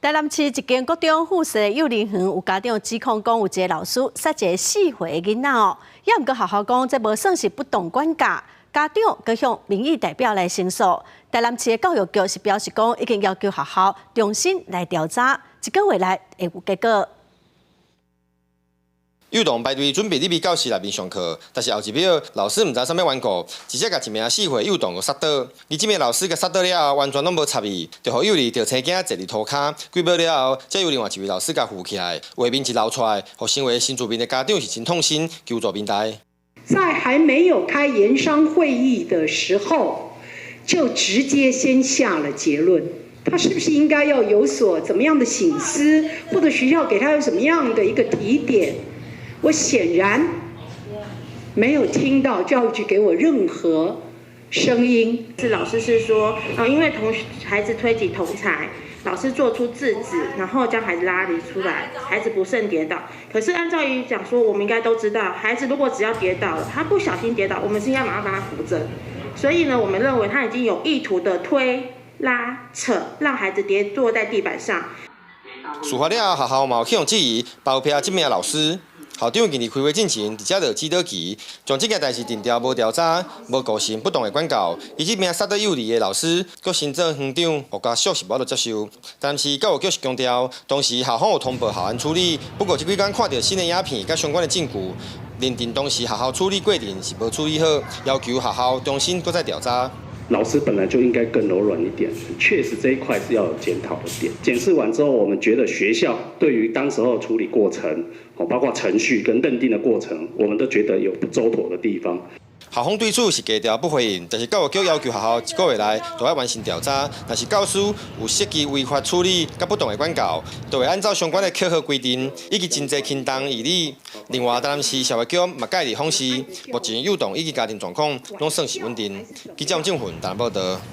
台南市一間國中附設幼兒園有家長指控講，有一個老師殺一個4歲的囡仔哦，也毋過學校講這無算是不當管教，家長閣向民意代表來申訴。台南市的教育局是表示講，已經要求學校重新來調查，一個月內會有結果。幼童排隊準備入去教室內面上課，但是後一秒老師毋知啥物緣故，直接共一名4歲幼童予殺倒。而這名老師共殺倒了後，完全攏無插伊，就予幼兒著青驚坐佇塗跤。幾秒了後，才由另外一位老師共扶起來。畫面一流出來，予身為新住民的家長是真痛心，求助平台。在還沒有開研商會議的時候，就直接先下了結論。他是不是應該要有所怎麼樣的省思，或者學校給他有什麼樣的一個提點？我顯然沒有聽到教育局給我任何聲音。是老師是說，啊，因為同孩子推擠同儕，老師做出制止，然後將孩子拉離出來，孩子不慎跌倒。可是按照於講說，我們應該都知道，孩子如果只要跌倒了，他不小心跌倒，我們是應該馬上把他扶正。所以呢，我們認為他已經有意圖的推拉扯，讓孩子跌坐在地板上。事發了後，學校嘛有去予質疑，包庇這名老師。校長近日開會進前，直接就指導棋，將這件代誌定調無調查、無構成不當的管教。伊這名殺倒幼兒的老師，閣身做園長，予家屬是無法度接受。但是教育局是強調，當時校方有通報校安處理，不過這幾工看著新的影片佮相關的證據，認定當時學校處理過程是無處理好，要求學校重新閣再調查。老師本來就應該更柔軟一點，確實這一塊是要有檢討的點。檢視完之後，我們覺得學校對於當時候處理過程，包括程序跟認定的過程，我們都覺得有不周妥的地方。校方對此是低調不回應，但是教育局要求學校一個月內都愛完成調查。若是教師有涉及違法處理佮不當的管教，就會按照相關的考核規定以及情節輕重議理。另外，台南市社會局嘛介入訪視，目前幼童以及家庭狀況攏算是穩定。記者王正雲台南報導。